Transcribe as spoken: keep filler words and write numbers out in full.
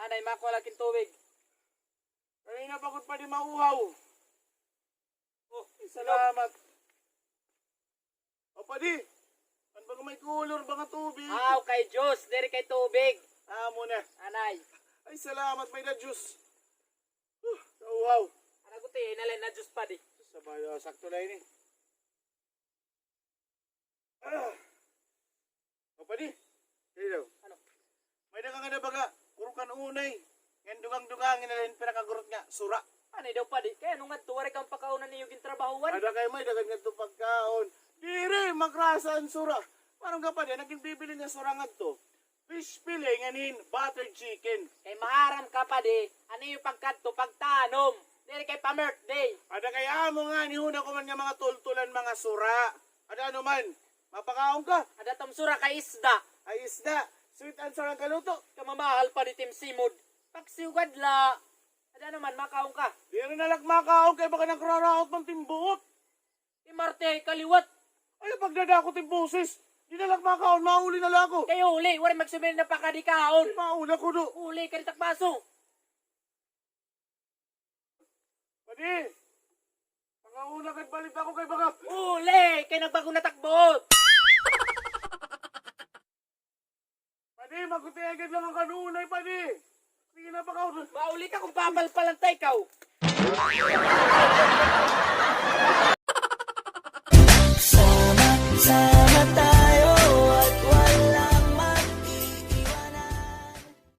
Anay, makuha la hin tubig. Kanina pa gud, padi, mauhaw. Oh, salamat. O, padi, an baga may kulor ba nga tubig? Aw, kay juice, diri kay tubig. Amo na. Anay. Ay, salamat, may-ada juice. Huh, nauhaw. Ano ko ti, inalay na juice, padi. Sabay, oh, sakto la ini. Ah. O, padi. Dali daw. Ano? May-ada ka ngada baga kurukan unay. Ngan dugang-dugangi na la hin pira ka gurot nga sura. Anay daw, padi? Kay ano ngadto, waray ka an pagkaon nga iyo gintrabahoan? Ada kay may-ada gad ngadto pagkaon. Diri magrasa an sura. Maaram ka, padi, an akon bibilin nga sura ngadto, fish fillet ngan hin butter chicken. Kay maaram ka, padi, an iyo pagkadto pagtanom. Diri kay pa-birthday. Ada kay amo ngani, hunahuna ko man nga mga tultulan, mga sura. Ada ano man, mapakaon ka? Ada tam sura kay isda. Ay, isda. Sweet and sour an kaluto. Kamamahal, padi, tim simod. Pagsugad la. Ada ano man, makaon ka? Diri na la ak makaon kay baga nagraraot man tim buot. Imarte kaliwat. Ay, pagdadako tim boses. Di na la ak makaon, mauli na la ako. Kay uli, waray magsumin na pakadikaon. Mauli ako do. Uli, kadi tak baso. Padi, pangauna kay balit ako kay baga. Uli, kay nagbago na tak buot. Padi, magutiay gad la an kanunay, padi. Sige na, pakaon. Mauli ka kon papalpalan ta ikaw. Sama sa